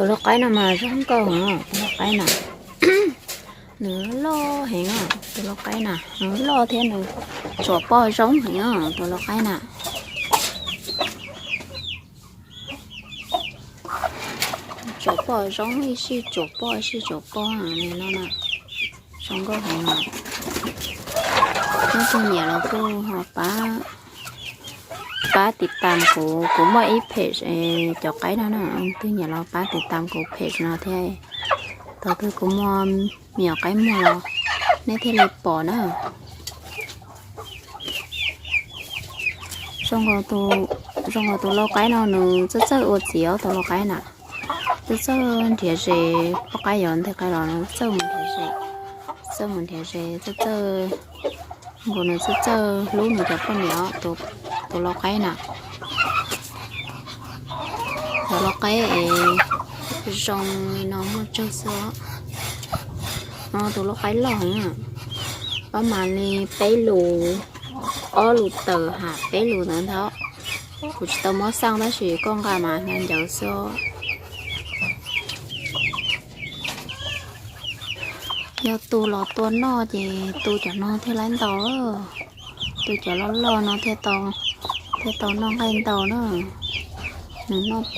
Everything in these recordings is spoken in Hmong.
Tus lau qaib no mas zoo nkauj heev, tus lau qaib na. Nws loj heev, tus lau qaib na nws loj thiab nws tsuas poj zoo heev, tus lau qaib na. Tsuas poj zoo, ib sij tsuas poj ib sij tsuas poj li no na. Zoo nkauj heev os. Leej twg nyiam los kuj ho pab, pab tiv tam kuv, kuv muaj ib phem cov qaib no na, leej twg nyiam los pab tiv tam kuv phem no thiab. Thaum twg kuv muaj me nyuam qaib muag los nej thiaj li pom na. Zoo nkaus tus lau qaib no nws txawj txawj ua txiv os, tus lau qaib na. Txawj txawj nrhiav zes, poj qaib yuav nteg qaib los nws txawj mus nrhiav zes, txawj mus nrhiav zes, txawj txawj, nkaus nws txawj txawj hlub nws cov poj niam, tus lau qaib na. Cov lau qaib es zoo li no muaj tsawg xwb. No tus lau qaib loj heev, pab mas li peb lus, ob lus tawm ham peb lus ntawd ntag. Kuv tsis tau muab xaj tab sis koj nqa mas nqa ncaws xwb. Yog tu los tua noj ces tu cov no thiaj li ntau, tu cov loj loj no thiaj tau noj nqaij ntau na. Nws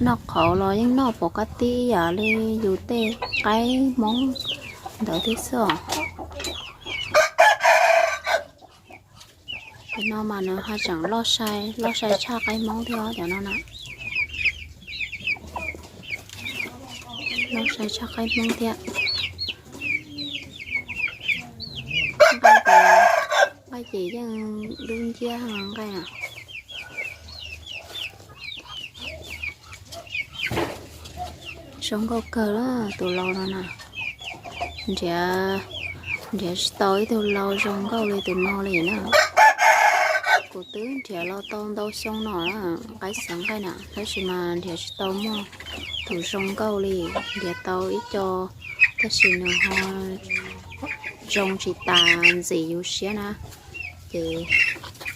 noj qhauv los yeej noj pom kab tib yam li yus tej qaib Hmoob ntawd thiab xwb os. Cov no mas nws ho tseem loj sai, loj sai tshaj qaib Hmoob thiab os cov no na. Loj sai tshaj qaib Hmoob thiab. Nqaij ces yeej dub nciab nqaij na. Zoo nkauj kawg tus lau no na. Nrhiav, nrhiav tsis tau ib tug lau zoo nkauj li tus no li na. Kuv twb nrhiav los tau ntau xyoo no na, qaib xeev nqaij na, tab sis mas nrhiav tsis tau muaj tus zoo nkauj li. Nrhiav tau ib co tab sis nws ho zoo tsis tas ntxim yus siab na. Ces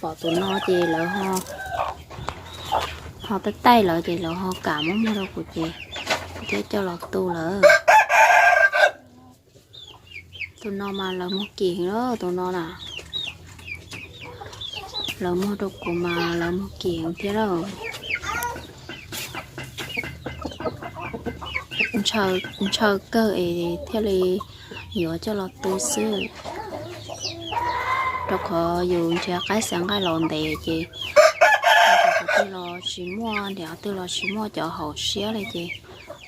pom tus no ces lawv ho taij taij lawv ces lawv ho kam muab muag rau kuv ces kuv thiaj coj los tu lawm. Tus no mas lawv muag kim heev, tus no na, lawv muag rau kuv mas lawv muag kim heev thiab lawm. Ntshaw kawg es thiaj li yuav coj los tu xwb, rau qhov yus nrhiav qaib xeev nqaij los ntev ces twg los tsis muaj, nrhiav twg los tsis muaj cov haum siab li ces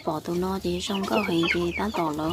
pom tus no ces zoo nkauj heev ces tab tom lawv